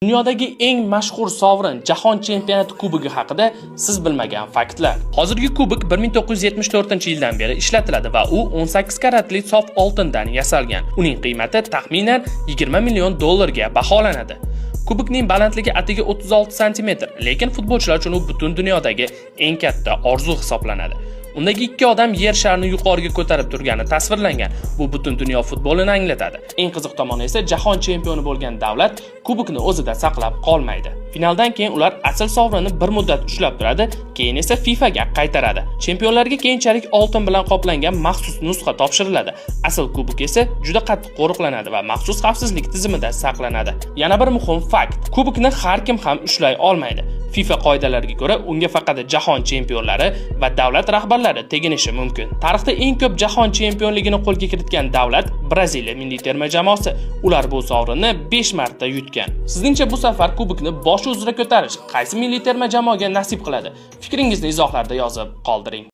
Dunyodagi eng mashhur sovrin – Jahon chempionati kubogi haqida siz bilmagan faktlar. Hozirgi kubok 1974-yildan beri ishlatiladi va u 18 karatli sof oltindan yasalgan. Uning qiymati taxminan 20 million dollarga baholanadi. Kubokning balandligi atigi 36 sm, lekin futbolchilar uchun u butun dunyodagi eng katta orzu hisoblanadi. Undagi ikki odam yer sharini yuqoriga ko'tarib turgani tasvirlangan. Bu butun dunyo futbolini anglatadi. Eng qiziq tomoni esa, jahon chempioni bo'lgan davlat kubokni o'zida saqlab qolmaydi. Finaldan keyin ular asl sovrinni bir muddat ushlab turadi, keyin esa FIFAga qaytaradi. Chempionlarga keyinchalik oltin bilan qoplangan maxsus nusxa topshiriladi. Asl kubok esa juda qattiq qo'riqlanadi va maxsus xavfsizlik tizimida saqlanadi. Yana bir muhim fakt: kubokni har kim ham ushlay olmaydi. FIFA qoidalariga ko'ra, unga faqat jahon chempionlari va davlat rahbarlari teginishi mumkin. Tarixda eng ko'p jahon chempionligini qo'lga kiritgan davlat Braziliya milliy terma jamoasi. Ular bu sovrinni 5 marta yutgan. Sizningcha, bu safar kubokni boshi uzra ko'tarish qaysi milliy terma jamoaga nasib qiladi? Fikringizni izohlarda yozib qoldiring.